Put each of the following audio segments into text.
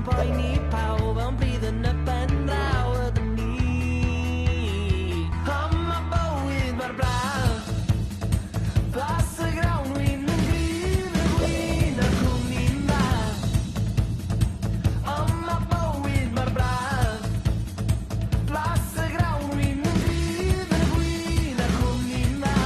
poeni pawb ond bydd yn y pen draw ydyn ni. Ond ma' bywyd mor braf. Blas y grawnwin yn gryf, y gwin a'r cwmni'n dda. Ond ma' bywyd mor braf. Blas y grawnwin yn gryf, y gwin a'r cwmni'n dda.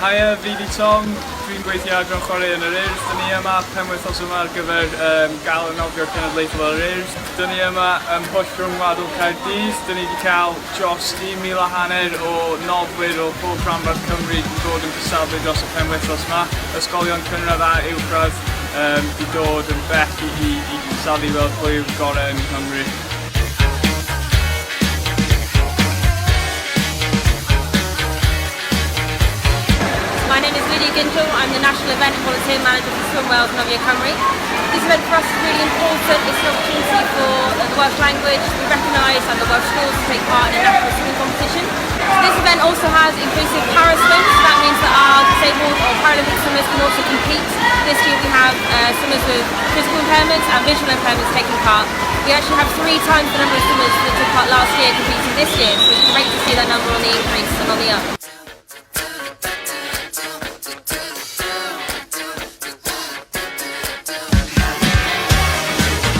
Haia, fi di Tom, dwi'n gweithio ar Adran Chwarae yn yr Urdd. Dyn ni yma penwythnos yma ar gyfer um, Gala Nofio Cenedlaethol yr Urdd. Dyn ni yma ym Mhwll Rhyngwladol Caerdydd. Dyn ni wedi cael dros 1,500 a hanner o nofwyr o pob rhanbarth Cymru yn dod yn cystadlu dros y penwythnos yma. Ysgolion cynradd a uwchradd um, di dod yn bell i, i, i cystadlu i weld pwy yw'r gorau yn Nghymru. My name is Lydia Gingell. I'm the National Event and Volunteer Manager for Swim Wales Nofio Cymru. This event for us is really important. It's an opportunity for the Welsh language to be recognised and the Welsh schools to take part in a national swimming competition. So this event also has inclusive para swim, so that means that our disabled or Paralympic swimmers can also compete. This year we have swimmers with physical impairments and visual impairments taking part. We actually have 3 times the number of swimmers that took part last year competing this year, so it's great to see that number on the increase and on the up.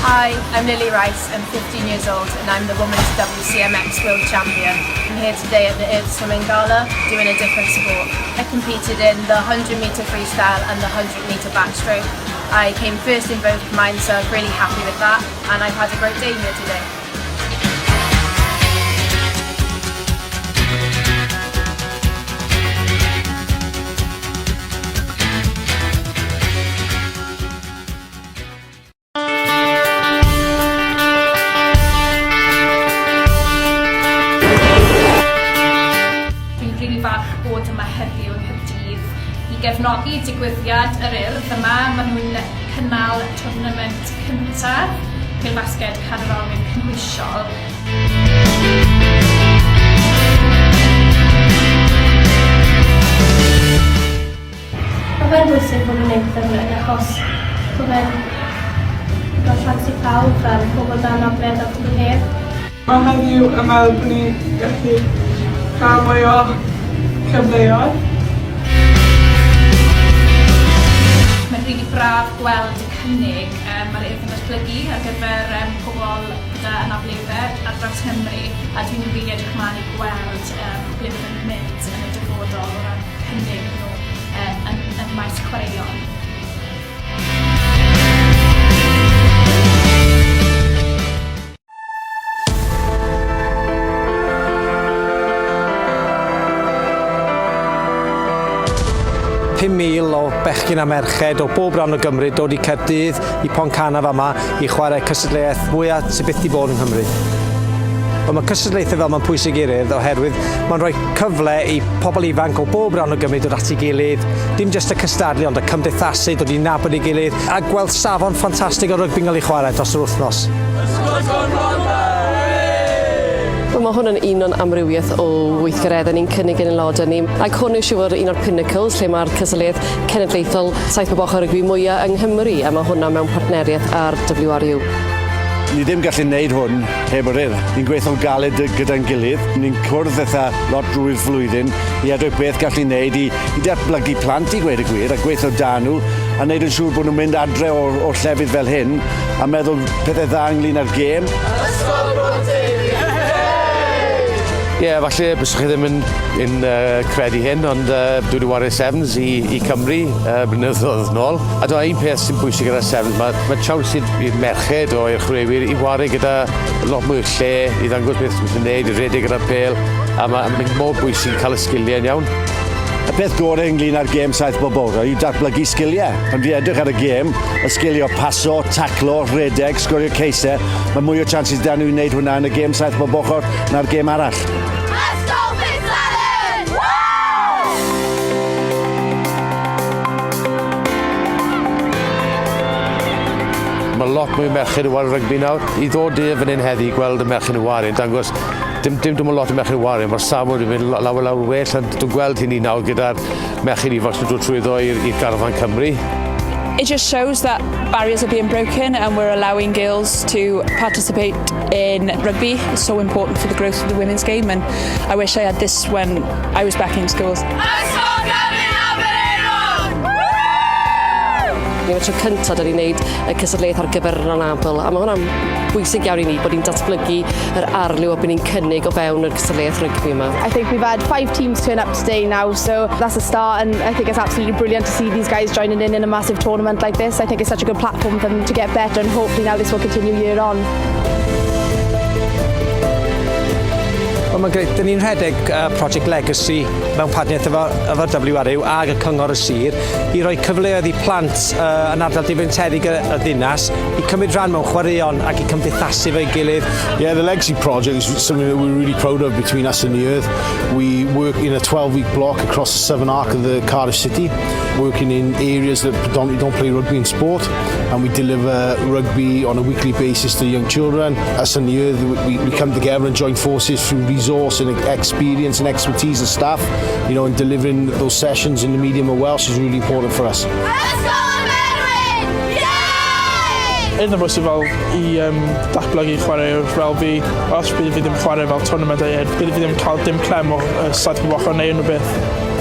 Hi, I'm Lily Rice, I'm 15 years old and I'm the Women's WCMX World Champion. I'm here today at the Urdd Swimming Gala doing a different sport. I competed in the 100 metre freestyle and the 100 metre backstroke. I came first in both of mine, so I'm really happy with that and I've had a great day here today. Dwi'n rili falch bod yma heddiw yng Nghaerdydd i gefnogi digwyddiad yr Urdd yma. Maen nhw'n cynnal twrnament cyntaf pêl-fasged Cadair Olwyn cynhwysol. Mae fe'n bwysig bod nhw'n gwneud pethau fel hyn achos bod fe'n rhoi siawns i pawb, fel pobl 'da anabledd a pobl heb. Mae heddiw yn meddwl bod ni'n gallu cael mwy o cyfleoedd. Mae'n rili braf gweld y cynnig yym mae'r Urdd yn datblygu ar gyfer yym pobl gyda anableddau ar draws Nghymru a dwi'n rili edrych mlaen i gweld yym ble bydd yn mynd yn y dyfodol o ran cynnig nhw yym yn yn maes chwaraeon. ...5,000 o bechgyn a merched o bob rhan o Gymru dod i Caerdydd, i Pontcanna fama, i chwarae cystadleuaeth fwyaf sydd byth 'di bod yng Nghymru. Wel, mae cystadlaethau fel mae'n pwysig i'r Urdd oherwydd mae'n rhoi cyfle i pobl ifanc o bob rhan o Gymru dod at ei gilydd, dim jyst y cystadlu ond y cymdeithasu, dod i nabod ei gilydd a gweld safon ffantastig o rygbi'n cael ei chwarae dros yr wythnos. Wel mae hwn yn un o'n amrywiaeth o weithgareddau ni'n cynnig i'n aelodau ni ac hwn yw siŵr un o'r pinnacles lle mae'r cystadleuaeth cenedlaethol saith bob ochr rygbi mwyaf yng Nghymru a mae hwnna mewn partneriaeth â'r WRU. Ni ddim gallu neud hwn heb yr Urdd. Ni'n gweithio'n galed gyda'n gilydd. Ni'n cwrdd eitha lot drwy'r flwyddyn i edrych beth gallu neud i, i datblygu plant i gweud y gwir a gweithio da nhw a neud yn siŵr bod nhw'n mynd adre o'r, or llefydd fel hyn a meddwl pethau dda ynglyn â'r gêm. Ie, yeah, falle byswch chi ddim yn, yn uh, credu hyn, ond uh, dwi wedi wario Sevens i, i Cymru uh, blynyddoedd nôl. A dyma un peth sy'n bwysig gyda Sevens, mae, mae siawns i'r merched o i'r chwaraewyr i wario gyda lot mwy o lle, i ddangos beth sy'n gwneud, i redeg gyda'r pêl, a mae'n ma mor bwysig cael y sgiliau yn iawn. Y peth gorau ynglyn â'r gêm saith bob bore yw datblygu sgiliau. Pan fi edrych ar y gêm, y sgiliau paso, taclo, rhedeg, sgorio ceisau, mae mwy o chances da nhw i wneud hwnna yn y gêm saith bob ochr na'r gêm arall. Ysgol Fitzalan! Woo! Mae lot mwy o merched yn wario rygbi nawr. I ddod i fan hyn heddi i gweld y merched yn wario, dangos dim, dim dim lot o merched yn wario, mae'r safon wedi mynd lawer lawer well, a dwi'n gweld hynny nawr gyda'r merched ifanc sy'n dod trwyddo i'r garfan Cymru. It just shows that barriers are being broken and we're allowing girls to participate in rugby. It's so important for the growth of the women's game and I wish I had this when I was back in schools. Ysgol Gyfun Aberaeron! Ni tro cyntaf da ni'n neud y cystadleuaeth ar gyfer yr anabl a mae hwnna'n bwysig iawn i ni bod ni'n datblygu yr arlwy o beth ni'n cynnig o fewn yr cystadleuaeth rygbi yma. I think we've had five teams turn up today now, so that's a start and I think it's absolutely brilliant to see these guys joining in in a massive tournament like this. I think it's such a good platform for them to get better and hopefully now this will continue year on. Wel, mae'n greu, dyn ni'n rhedeg uh, Project Legacy mewn partneriaeth efo, efo WRU ag y Cyngor y Sir i roi cyfleoedd i plant uh, yn ardal difreintiedig y, y ddinas i cymryd rhan mewn chwaraeon ac i cymdeithasu efo'i gilydd. Yeah, the Legacy Project is something that we're really proud of between us and the Urdd. We work in a 12-week block across the southern arc of the Cardiff City, working in areas that predominantly don't play rugby and sport, and we deliver rugby on a weekly basis to young children. Us and the Urdd, we, we come together and join forces through resource and experience and expertise of staff, you know, and delivering those sessions in the medium of Welsh is really important for us. Ysgol Berwyn! Yay! Urdd yn bwysig fel i um, datblygu chwaraewr fel fi. Os bydd fi ddim chwarae fel tournament Urdd, bydd fi ddim cael dim clem o'r uh, saith bob ochr neu unrhyw beth.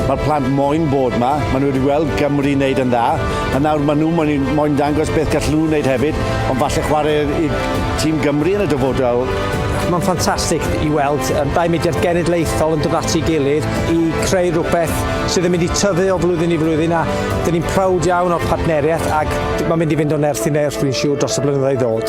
Mae'r plant moyn bod ma, maen nhw wedi gweld Gymru wneud yn dda, a nawr maen nhw moyn, moyn dangos beth gall nhw wneud hefyd, ond falle chwarae i tîm Gymru yn y dyfodol. Mae'n ffantastig i weld um, dau mudiad genedlaethol yn dod at ei gilydd i creu rhywbeth sydd yn mynd i tyfu o flwyddyn i flwyddyn a dyn ni'n prowd iawn o'r partneriaeth ac mae'n mynd i fynd o nerth i nerth dwi'n siŵr dros y blynyddoedd i ddod.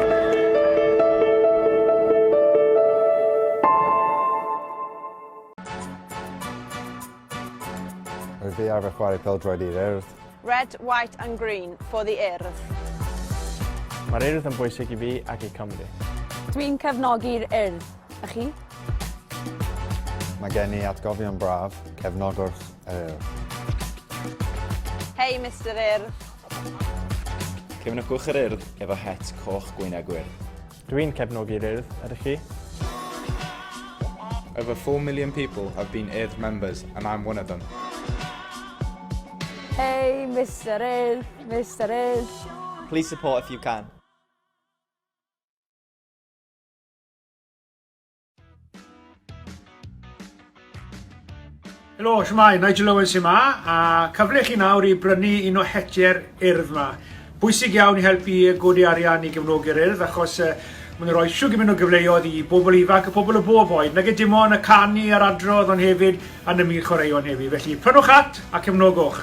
Rwyf fi arfer chwarae pêl-droed i'r Urdd. Red, white and green for the Urdd. Mae'r Urdd yn bwysig i fi ac i Cymru. Dwi'n cefnogi'r Urdd. A chi? Mae gen i atgofion braf, cefnogwch yr Urdd. Hey Mr Urdd. Cefnogwch yr Urdd efo het coch, gwyn a gwyrdd. Dwi'n cefnogi'r Urdd, ydych chi? Over 4 million people have been Urdd members and I'm one of them. Hey Mr Urdd, Mr Urdd. Please support if you can. Helo, shwmae, Nigel Owen sy'n ma, a cyfle chi nawr i brynu un o hetiau'r Urdd ma. Bwysig iawn i helpu godi arian i gefnogi'r Urdd, achos uh, maen nhw'n rhoi shwt gymaint o gyfleoedd i bobl ifanc a pobl o bob oed. Nage dim ond y canu a'r adrodd, ond hefyd yn y myd chwaraeon hefyd. Felly, prynwch hat a cefnogwch.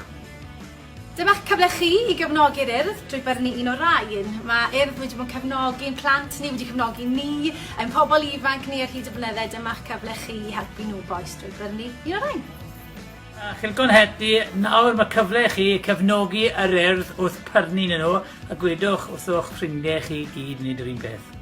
Dyma'ch cyfle chi i gefnogi'r Urdd drwy brynu un o'r rhain. Mae Urdd wedi bod yn cefnogi'n plant ni, wedi cefnogi ni, ein pobl ifanc ni ar hyd y blynydde. Dyma'ch cyfle chi i helpu nhw bois drwy brynu un o'r rhain. A Chilcon Heti, nawr mae cyfle i chi cefnogi yr Urdd wrth prynu un nhw a gwedwch wrth o'ch ffrindiau chi gyd wneud yr un peth.